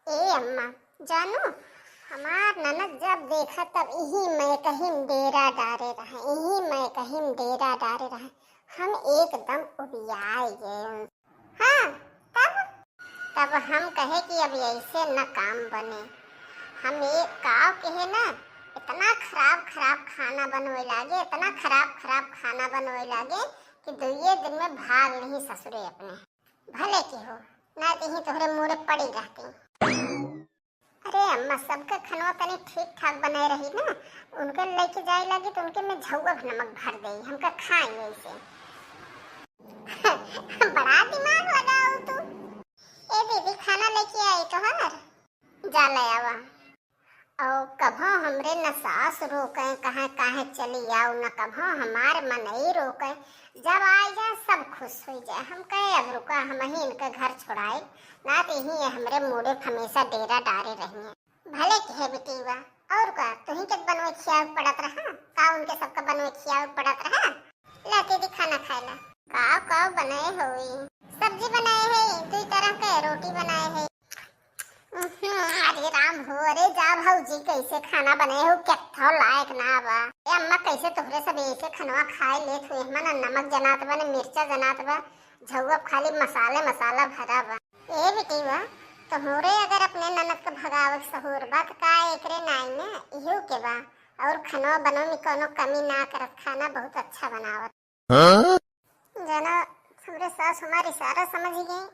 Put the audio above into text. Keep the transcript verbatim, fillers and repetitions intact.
ए अम्मा, जानू, हमार ननद जब देखा तब इही मयकहिम डेरा डारे रहे, इही मयकहिम डेरा डारे रहे। हम एकदम उबियाए गए। हाँ, तब तब हम कहे कि अब ऐसे न काम बने। हम एक काव के है ना, इतना खराब खराब खाना बनवे लागे, इतना खराब खराब खाना बनवे लागे कि दुइये दिन में भाग नहीं ससुरे अपने। भले की हो, ना तो ही तोहरे मुड़े पड़ी रहती। अरे अम्मा, सबके खनवा तनी ठीक ठाक बनाए रही ना, उनके लेके जाए लागी तो उनके में झौवा भर नमक भर दे, हमका खाए ऐसे। बड़ा दिमाग लगाओ तू। ए दीदी, खाना लेके आई तोहार। जा ले आवा। और कभो हमरे न सास रोके, कहे काहे चली आओ, न कभो हमार मनई रोके। जब आई जाए सब खुश हो जाए। हम कहे अब रुका, हम ही इनके घर छोड़ाए, ना तो ही हमरे मुड़े हमेशा डेरा डारे रही। भले कहे बेटी बा, और का, तुही के बनवे खियावे पड़त रहा, का उनके सबका बनवे खियावे पड़त रहा? ला दीदी खाना खाए ला। काव काव बनाए होई? सब्जी बनाए है, दुई तरह के रोटी बनाए है। उहुं, अरे राम हो, अरे जा भौजी, कैसे खाना बनाए हो, केथो लायक ना बा। ए अम्मा, कैसे तोहरे सब ऐसे खनवा खाए लेत हुए, हमन न नमक जनात बा, न मिर्चा जनात बा, झौवा खाली मसाले मसाला भरा बा। ए बेटी बा, तोहरे अगर अपने ननद के भगावे के सहूर बा, त का एकरे नाई में इहो के बा? और खनवा बनवे में कोनो कमी ना करत, खाना बहुत अच्छा बनावत। हाँ? जना, हमरे सास हमार इशारा समझ गई,